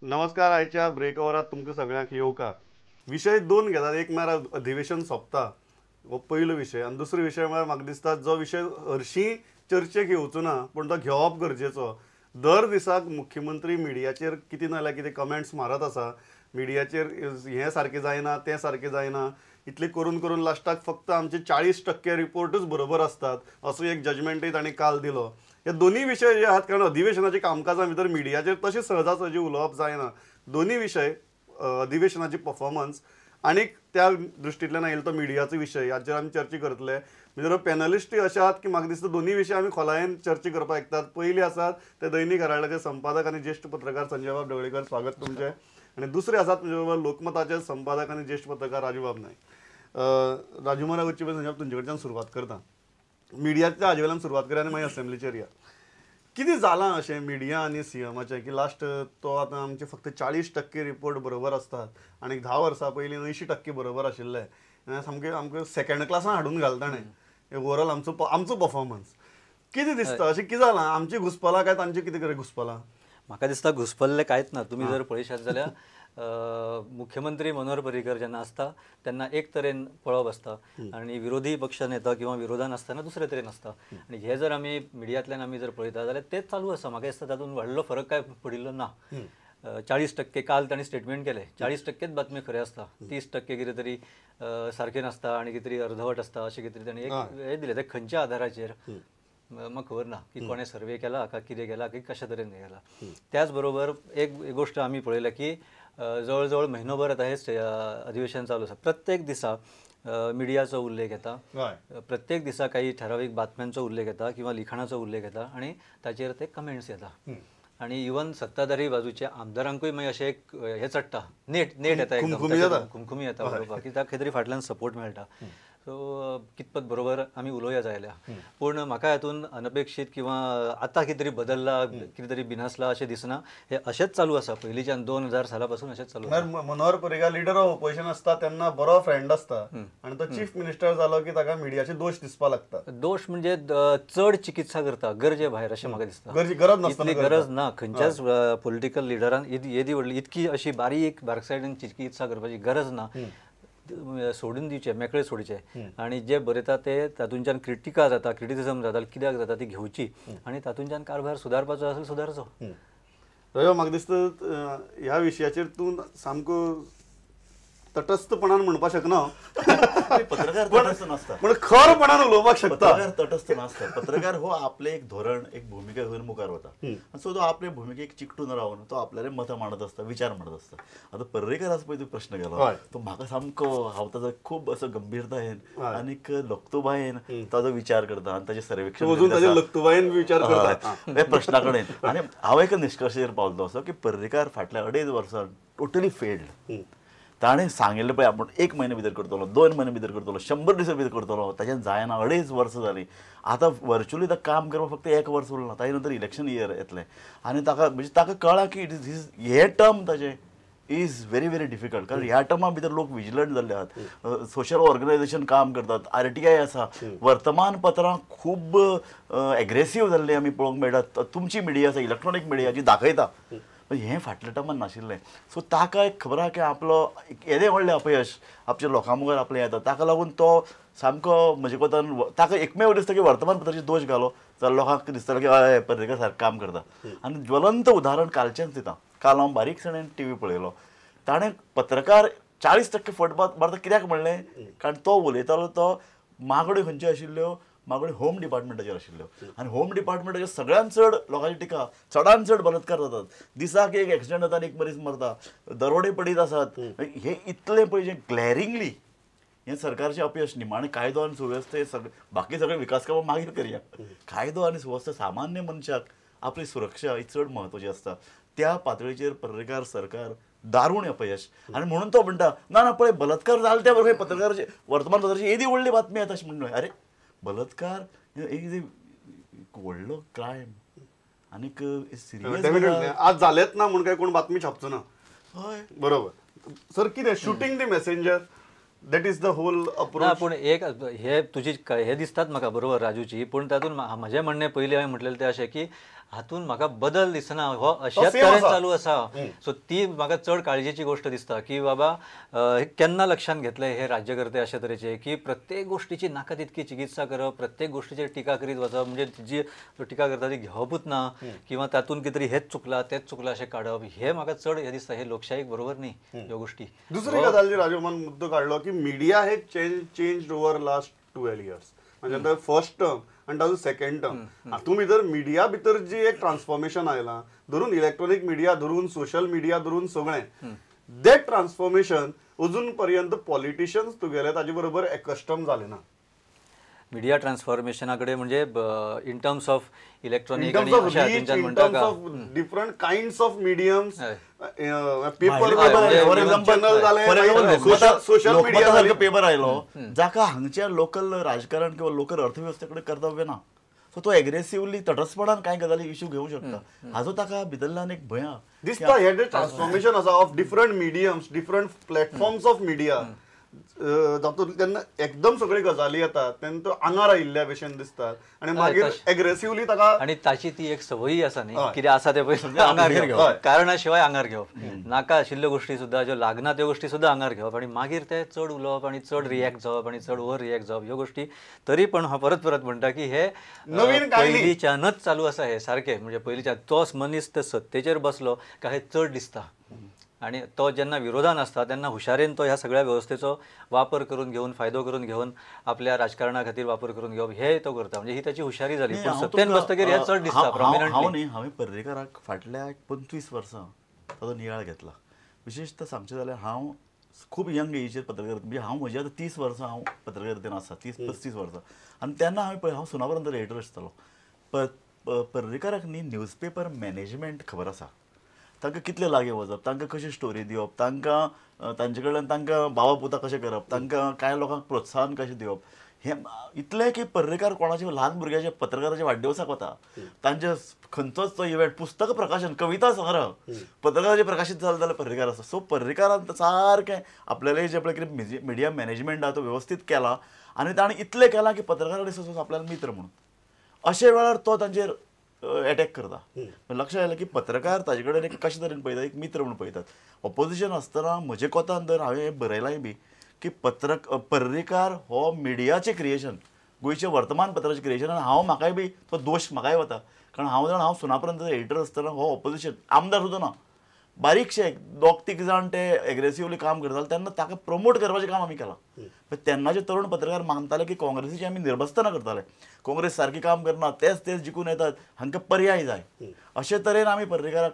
नमस्कार. आयच्या ब्रेक ओवरात तुमकां सगळ्यांक येवकार. विशय दोन घेतात. एक म्हळ्यार अधिवेशन सोंपता हो पयलो विशय, आनी दुसरो विशय म्हळ्यार म्हाका दिसता जो विशय हरशीं चर्चेक येवचो ना पूण तो घेवप गरजेचो. दर दिसाक मुख्यमंत्री मिडियाचेर कितें ना जाल्यार कितें कमेंट्स मारत आसा. मिडियाचेर हें सारकें जायना, तें सारकें जायना, इतलें करून करून लास्टाक फक्त आमचे 40% रिपोर्टूच बरोबर आसतात असो एक जजमेंटूय तांणी काल दिलो. हे दोन्ही विशय जे आहात, कारण अधिवेशनाच्या कामकाजा भितर मिडियाचेर तशें सहजासहजी उलोवप जायना. दोन्ही विशय अधिवेशनाची परफॉर्मन्स आनी त्या दृश्टींतल्यान आयिल्लो तो मिडियाचो विशय हाचेर आमी चर्चा करतले. म्हणजे पॅनलिस्टूय अशे आहात की म्हाका दिसता दोन्ही विशय आमी खोलायेन चर्चा करपाक शकतात. पयली आसात ते दैनिक हराल्डाचे संपादक आनी ज्येश्ठ पत्रकार संजयबाब ढवळीकर, स्वागत तुमचें. आनी दुसरे आसात म्हणजे बाबा लोकमताचे संपादक आनी ज्येश्ठ पत्रकार राजूबाब नायक. राजू महाराज वच्चे पयलीं संजयबाब तुमचे कडच्यान सुरवात करता. मिडियाच्या हाजे वयल्यान सुरवात करूया आनी मागीर असेंब्लीचेर या. कितें जालां अशें मिडिया आनी सीएमाचें की लास्ट तो आतां आमचे फक्त 40% रिपोर्ट बरोबर आसतात आनी 10 वर्सां पयलीं 80% बरोबर आशिल्ले. सामकें आमकां सेकंड क्लासान हाडून घालता ताणें ओवरऑल आमचो आमचो परफॉर्मन्स. कितें दिसता अशें कितें जालां? आमचें घुसपलां काय तांचें कितें कितें घुसपलां? म्हाका दिसता घुसपल्लें कांयच ना. तुमी जर पळयशात जाल्यार मुख्यमंत्री मनोहर पर्रीकर जेन्ना आसता तेन्ना एक तरेन पळोवप आसता आनी विरोधी पक्ष नेता किंवा विरोधान आसतना दुसरे तरेन आसता. आनी हे जर आमी मिडियांतल्यान आमी जर पळयता जाल्यार तेच चालू आसा. म्हाका दिसता तातूंत व्हडलो फरक काय पडिल्लो ना. 40% काल तांणी स्टेटमेंट केलें, 40% बातमी खरें आसता, 30% कितें तरी सारकें नासता आनी कितें तरी अर्धवट आसता अशें कितें तरी तांणी एक हें दिलें. तें खंयच्या आधाराचेर म्हाका खबर ना की कोणें सर्वे केला काय कितें केला की कशा तरेन केला. त्याच बरोबर एक गोश्ट आमी पळयल्या की जवळ जवळ म्हयनोभर आतां हें अधिवेशन चालू आसा. प्रत्येक दिसा मिडियाचो उल्लेख येता, प्रत्येक दिसा काही ठरावीक बातम्यांचो उल्लेख येता किंवा लिखाणाचो उल्लेख येता आनी ताचेर ते कमेंट्स येता. आनी इवन सत्ताधारी बाजूच्या आमदारांकूय मागीर अशें एक हें चडटा, नेट नेट येता, एकदम खुमखुमी येता उलोवपाक की ताका खंय तरी फाटल्यान सपोर्ट मेळटा. सो कितपत बरोबर आमी उलोवया जाय. पूण म्हाका हातूंत अनपेक्षीत किंवा आतां कितें तरी बदल्ला, कितें तरी बिनसला अशें दिसना. हें अशेंच चालू आसा पयलींच्यान 2000 साला पासून अशेंच चालू आसा. Manohar Parrikar leader of opposition आसता तेन्ना बरो फ्रेंड आसता आनी तो चीफ मिनिस्टर जालो की ताका मिडियाचे दोश दिसपाक लागता. दोश म्हणजे चड चिकित्सा करता गरजे भायर अशें म्हाका दिसता. गरज नासता, गरज ना खंयच्याच पॉलिटिकल लिडरान येदी व्हडली इतकी अशी बारीक बारकसायेन चिकित्सा करपाची गरज ना. सोडून दिवचे, मेकळे सोडचे आनी जे बरयता ते तातूंच्यान क्रिटिका जाता, क्रिटिसिजम जाता, कित्याक जाता ती घेवची आनी तातूंच्यान कारभार सुदारपाचो आसल्यार सुदारचो. रवी, म्हाका दिसता ह्या विशयाचेर तूं सामको तटस्थपणान म्हणपाक शकना, पत्रकार तटस्थ नासता, पूण खरपणान उलोवपाक शकता. पत्रकार तटस्थ नासता. पत्रकार हो आपले एक धोरण, एक भुमिका घेवन मुखार वता. सो तो आपले भुमिकेक चिकटून रावन तो आपल्याले मतां मांडत आसता, विचार मांडत आसता. आतां पर्रीकराचो पळय तूं प्रश्न केलो तो म्हाका सामको हांव ताजो खूब असो गंभीरतायेन आनीक लक्तुबायेन ताजो विचार करता आनी ताजें सर्वेक्षण लक्तुबायेन विचार करता ह्या प्रश्ना कडेन. आनी हांव एका निश्कर्शेर पावलो असो की पर्रीकार फाटल्या 2.5 वर्सां टोटली फेल्ड. ताणें सांगिल्लें पळय आपूण 1 म्हयन्या भितर करतलो, 2 म्हयन्या भितर करतलो, 100 दिसां भितर करतलो, ताच्यान जायना. 2.5 वर्सां जालीं. आतां वर्च्युअली ताका काम करपाक फक्त 1 वर्स उरलां. ताजे नंतर इलेक्शन इयर येतलें आनी ताका म्हणजे ताका कळ्ळां की it is हे टर्म ताजें is very very difficult. कारण ह्या टर्मा भितर लोक विजिलंट जाल्ले आहात, सोशल ऑर्गनायझेशन काम करतात, RTI आसा, वर्तमानपत्रां खूब एग्रेसीव जाल्लीं आमी पळोवंक मेळटात. तुमची मिडिया आसा, इलेक्ट्रॉनीक मिडिया जी दाखयता, हें फाटल्या टर्मान नाशिल्लें. सो ताका एक खबर आहा की आपलो येदें व्हडलें अपयश आपच्या लोकां मुखार आपलें येता, ताका लागून तो सामको म्हजे कोतान ताका एकमेव दिसता की वर्तमानपत्राचेर दोश घालो जाल्यार लोकांक दिसतलें की हय पर्रीकर सारकें काम करता. आनी ज्वलंत उदाहरण कालचेंच दिता. काल हांव बारीकसाणेन टीव्ही पळयलो, ताणें पत्रकार 40% फट मारता कित्याक म्हणलें, कारण तो उलयतालो तो मागण्यो खंयच्यो आशिल्ल्यो, मागण्यो होम डिपार्टमेंटाचेर आशिल्ल्यो आनी होम डिपार्टमेंटाचेर सगळ्यान चड लोकांची टिका, चडान चड बलात्कार जातात, दिसाक एक एक्सिडंट जाता आनी एक मनीस मरता, दरोडे पडीत आसात. हे इतलें पळय जें ग्लॅरिंगली हें सरकारचें अपयश. निमाणें कायदो आनी सुवेवस्था सगळें बाकी सगळें विकास कामां मागीर करया, कायदो आनी सुवेवस्था सामान्य मनशाक आपली सुरक्षा ही चड म्हत्वाची आसता. त्या पातळीचेर पर्रीकार सरकार दारूण अपयश. आनी म्हणून तो म्हणटा ना ना पळय बलात्कार जाले त्या बरोबर पत्रकाराचे वर्तमानपत्राची येदी व्हडली बातमी येता अशें म्हणून. अरे बलात्कार एक व्हडलो क्रायम आनीक सिरियस आज जालेच ना म्हूण काय कोण बातमी छापचो ना. हय बरोबर सर. कितें shooting the messenger, that is the whole approach. पूण एक हे तुजी हे दिसतात म्हाका बरोबर राजूची, पूण तातूंत म्हजें म्हणणें पयलीं हांवें म्हटलेलें तें अशें की हातून म्हाका बदल दिसना, हो अशाच तरेन चालू आसा. सो ती म्हाका चड काळजेची गोश्ट दिसता की बाबा केन्ना लक्षांत घेतले हे राज्यकर्ते अशे तरेचे की प्रत्येक गोष्टीची नाका तितकी चिकित्सा करप, प्रत्येक गोष्टीचेर टिका करीत वचप, म्हणजे जी टिका करता ती घेवपूच ना किंवा तातूंत कितें तरी हेच चुकलां तेच चुकलां अशें काडप, हे म्हाका चड हें दिसता, हे लोकशाहीक बरोबर न्ही ह्यो गोष्टी. दुसरी गजाल जी राजू मान मुद्दो काडलो की मिडिया हे change over last 12 years, म्हणजे आतां फर्स्ट टर्म आनी ताजो सेकंड टर्म, हातूंत भितर मिडिया भितर जी एक ट्रान्सफॉर्मेशन आयलां, धरून इलेक्ट्रॉनीक मिडिया धरून सोशल मिडिया धरून सगळें, that transformation अजून पर्यंत पॉलिटिशियन्स तुगेले ताजे बरोबर एकस्टम जाले ना. मिडिया ट्रान्सफॉर्मेशना कडेन म्हणजे in terms of electronic different kinds of mediums, paper channel जाले, सोशल मिडिया पेपर आयलो जाका हांगच्या लोकल राजकारण किंवा लोकल अर्थवेवस्थे कडेन कर्तव्य ना, सो तो एग्रेसिवली तटस्थपणान कांय गजाली इश्यू घेवंक शकता, हाजो ताका भितरल्यान एक भंय दिसता. हे ट्रान्सफॉर्मेशन आसा of different mediums, different platforms of media, जातूंत तेन्ना एकदम सगळी गजाली येतात तेन्ना तो आंगार आयिल्ल्या भशेन दिसतात आनी मागीर एग्रेसिवली ताका, आनी ताची ती एक संवयी आसा न्ही, कितें आसा तें पयलीं आंगार घेवप, कारणा शिवाय आंगार घेवप, नाका आशिल्ल्यो गोश्टी सुद्दां ज्यो लागना त्यो गोश्टी सुद्दां आंगार घेवप आनी मागीर ते चड उलोवप आनी चड रिएक्ट जावप आनी चड ओवर रिएक्ट जावप, ह्यो गोश्टी तरी पण हांव परत परत म्हणटा की हे नवीन पयलींच्यानच चालू आसा. हे सारकें म्हणजे पयलींच्यान तोच मनीस ते सत्तेचेर बसलो काय हे चड दिसता आनी तो जेन्ना विरोधान आसता तेन्ना हुशारेन तो ह्या सगळ्या वेवस्थेचो वापर करून घेवन, फायदो करून घेवन आपल्या राजकारणा खातीर वापर करून घेवप हे तो करता, म्हणजे ही ताची हुशारी जाली. पूण सत्तेन बसतकीर हें चड दिसता प्रॉमिनंटली. हांव न्ही, हांवें पर्रीकाराक फाटल्या 25 वर्सां ताचो नियाळ घेतला. विशेशतः सांगचें जाल्यार हांव खूब यंग एजीचेर पत्रकार, म्हणजे हांव म्हज्या आतां 30 वर्सां हांव पत्रकारितेन आसा, 30-35 वर्सां, आनी तेन्ना हांवें पळय हांव सुनापरान्त एडिटर आसतालो. पर्रीकाराक न्ही न्यूजपेपर मॅनेजमेंट खबर आसा, तांकां कितले लागीं वचप, तांकां कशी स्टोरी दिवप, तांकां तांचे कडल्यान तांकां बाबा पुता कशें करप, तांकां कांय लोकांक प्रोत्साहन कशें दिवप, हें इतलें की पर्रीकार कोणाचे ल्हान भुरग्याचे पत्रकाराच्या वाडदिवसाक वता, तांचे खंयचोच तो इव्हेंट, पुस्तक प्रकाशन, कविता संग्रह पत्रकाराचे प्रकाशीत जालें जाल्यार पर्रीकार आसा. सो पर्रीकारान सारकें आपल्याले जें पळय कितें मिडिया मॅनेजमेंट आहा तो वेवस्थीत केला आनी ताणें इतलें केलां की पत्रकारा कडेन आपल्याला मित्र म्हणून अशे वेळार तो तांचेर एटॅक करता. लक्षात आयलें की पत्रकार ताजे कडेन एक कशे तरेन पळयतात, एक मित्र म्हणून पळयतात. ऑपोजिशन आसतना म्हजे कोतान तर हांवें बरयलांय बी की पर्रीकार हो मिडियाचें क्रिएशन, गोंयच्या वर्तमानपत्राचें क्रिएशन, आनी हांव म्हाकाय बी तो दोश म्हाकाय वता, कारण हांव जाण हांव सुनापरान्त एडिटर आसतना हो ऑपोजिशन आमदार सुद्दां ना, बारीकशे दोग तीग जाण ते एग्रेसिवली काम करताले तेन्ना ताका प्रमोट करपाचें काम आमी केलां. पण तेन्नाचे तरुण पत्रकार मानताले की काँग्रेसीचे आमी निर्बस्तना करताले, काँग्रेस सारकी काम करना, तेच तेच जिखून येतात, हांकां पर्याय जाय, अशे तरेन आमी पर्रीकाराक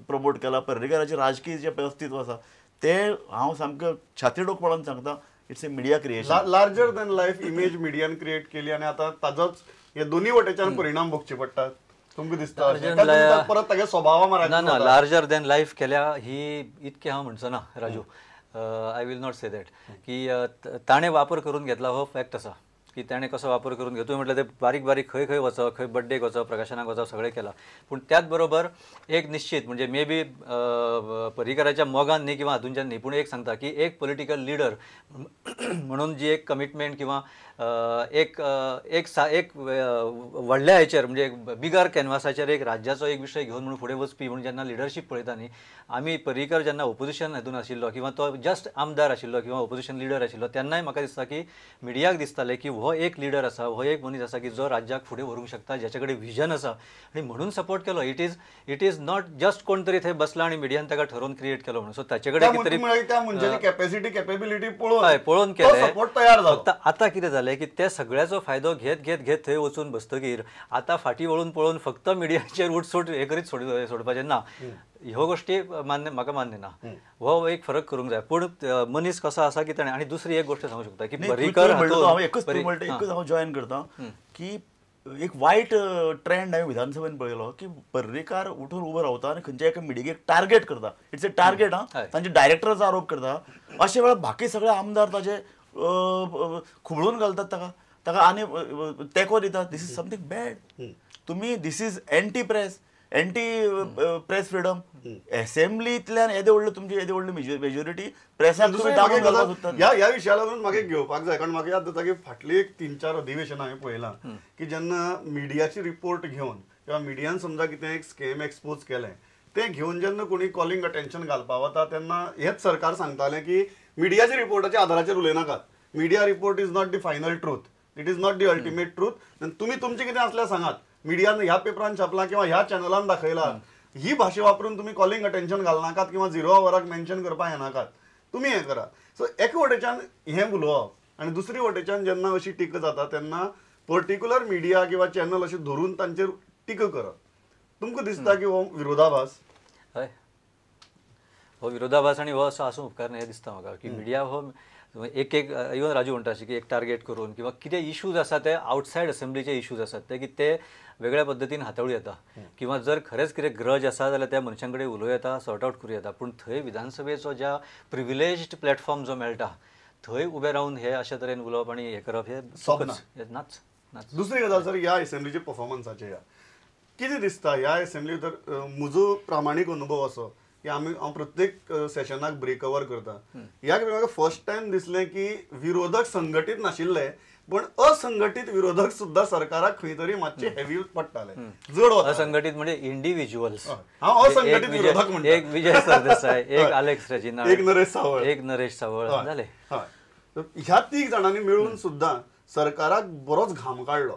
प्रमोट केला. पर्रीकाराचें राजकीय जें अस्तित्व आसा तें हांव सामकें छाती ठोकपणान सांगता, it's a media creation, larger than life image मिडियान create केली आनी आतां ताजोच हे दोन्ही वटेच्यान परिणाम भोगचे पडटात. तुमकां दिसता परत तागे स्वभावा ना ना लार्जर दॅन लायफ केल्या ही इतकें हांव म्हणचो ना Raju, I will not say that की ताणें वापर करून घेतला हो फॅक्ट आसा की ताणें कसो वापर करून घेतलो म्हटल्यार ते बारीक बारीक खंय खंय वचप, खंय बड्डेक वचप, प्रकाशनाक वचप, सगळें केलां. पूण त्याच बरोबर एक निश्चित म्हणजे मे बी पर्रीकाराच्या मोगान न्ही किंवा हातूंच्यान न्ही, पूण एक सांगता की एक पॉलिटिकल लिडर म्हणून जी एक कमिटमेंट किंवा एक एक एक व्हडल्या हेचेर म्हणजे एक बिगर कॅनवासाचेर एक राज्याचो एक विशय घेवन म्हणून फुडें वचपी म्हणून जेन्ना लिडरशीप पळयता न्ही, आमी पर्रीकर जेन्ना ओपोजिशन हातून आशिल्लो किंवा तो जस्ट आमदार आशिल्लो किंवा ओपोजिशन लिडर आशिल्लो तेन्नाय म्हाका दिसता की मिडियाक दिसतालें की हो एक लिडर आसा, हो एक मनीस आसा की जो राज्याक फुडें व्हरूंक शकता, ज्याचे कडेन विजन आसा आनी म्हणून सपोर्ट केलो. It is not just कोण तरी थंय बसला आनी मिडियान ताका ठरोवन क्रिएट केलो म्हणून. सो ताचे कडेन कितें कॅपॅसिटी कॅपेबिलिटी पळोवन केलें, फक्त आतां कितें जालें की ते सगळ्याचो फायदो घेत घेत घेत थंय वचून बसतकीर आतां फाटीं वळून पळोवन फक्त मिडियाचेर उठसूट हें करीत सोडपाचें ना, ह्यो गोश्टी मान्य म्हाका मान्य ना, हो एक फरक करूंक जाय. पूण मनीस कसो आसा की ताणें, आनी दुसरी एक गोश्ट सांगूंक शकता की पर्रीकर एकच हांव जॉयन करता की एक वायट ट्रेंड हांवें विधानसभेन पळयलो की पर्रीकार उठून उबो रावता आनी खंयच्या एका मिडियेक टार्गेट करता, it's a target हा, तांचे डायरेक्टराचो आरोप करता. अशे वेळार बाकी सगळे आमदार ताजे खुबळून घालतात ताका ताका आनी तेंको दितात. This is something bad. तुमी this is anti press, anti press freedom. असेंब्लींतल्यान येदे व्हडले तुमची येदे व्हडली मेजॉरिटी प्रेसाक तुमी दामून घालपाक सोदतात. ह्या विशया लागून म्हाका घेवपाक जाय, कारण म्हाका याद जाता की फाटली एक 3-4 अधिवेशनां हांवें पळयलां की जेन्ना मिडियाची रिपोर्ट घेवन किंवा मिडियान समजा कितें एक स्कॅम एक्सपोज केलें तें घेवन जेन्ना कोणी कॉलिंग अटेन्शन घालपा वता तेन्ना हेच सरकार सांगतालें की मिडियाच्या रिपोर्टाच्या आधाराचेर उलयनाकात. Media report is not the final truth, it is not the ultimate truth. तुमी तुमचें कितें आसल्यार सांगात, मिडियान ह्या पेपरान छापलां किंवा ह्या चॅनलान दाखयलां, ही भाशा वापरून तुमी कॉलिंग अटेन्शन घालनाकात किंवा झिरो आवराक मेन्शन करपाक येनाकात, तुमी हें करा. सो एका वटेच्यान हें उलोवप आनी दुसरी वटेच्यान जेन्ना अशी टिका जाता तेन्ना पर्टिक्युलर मिडिया किंवा चॅनल अशें धरून तांचेर टिका करप, तुमकां दिसता की हो विरोधाभास? हय, हो विरोधाभास आनी हो असो आसूं उपकारना हें दिसता म्हाका की मिडिया हो एक एक इवन राजू म्हणटा अशें की एक टार्गेट करून किंवा कितें इशूज आसा ते आवटसायड असेंब्लीचे इशूज आसात ते की ते वेगळ्या पद्दतीन हाताळूं येता किंवा जर खरेंच कितें ग्रज आसा जाल्यार त्या मनशां कडेन उलोवं येता, सॉर्ट आवट करूं येता. पूण थंय विधानसभेचो ज्या प्रिविलेज्ड प्लॅटफॉर्म जो मेळटा थंय उबें रावन हे अशे तरेन उलोवप आनी हें करप हें नाच नाच. दुसरी गजाल सर, ह्या असेंब्लीचे परफॉर्मन्साचे ह्या कितें दिसता? ह्या असेंब्ली तर म्हजो प्रामाणीक अनुभव असो की आमी हांव प्रत्येक सेशनाक ब्रेक ओवर करता, ह्या म्हाका फर्स्ट टायम दिसलें की विरोधक संघटीत नाशिल्ले पण असंघटीत विरोधक सुद्धा सरकाराक खंय तरी मातशे हेवी पडटाले, जड. असंघटीत म्हणजे इंडिव्हिज्युअल्स. हांव असंघटीत विरोधक म्हणटा, एक विजय सरदेसाय, एक आलेक्स रेजिनाल्ड, एक नरेश सावळ, एक नरेश सावळ जाले. ह्या तीग जाणांनी मेळून सुद्धा सरकाराक बरोच घाम काडलो.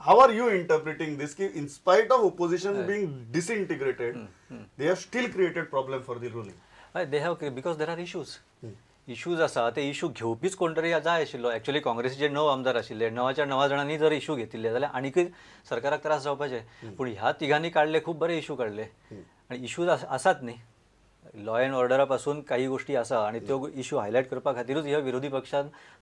How are you interpreting this की in spite of opposition being disintegrated they have still created problem for the ruling? हय, they have, because there are issues. Issues आसा, ते इशू घेवपीच कोण तरी जाय आशिल्लो. एक्चुअली काँग्रेसीचे 9 आमदार आशिल्ले, 9च्या 9 जाणांनी जर इशू घेतिल्ले जाल्यार आनीकय सरकाराक त्रास जावपाचे. पूण ह्या तिगांनी काडले, खूब बरे इशू काडले आनी इशूज आसात न्ही, लॉ एंड ऑर्डरा पासून काही गोष्टी आसा आनी त्यो इशू हायलायट करपा खातीरूच ह्या विरोधी पक्षान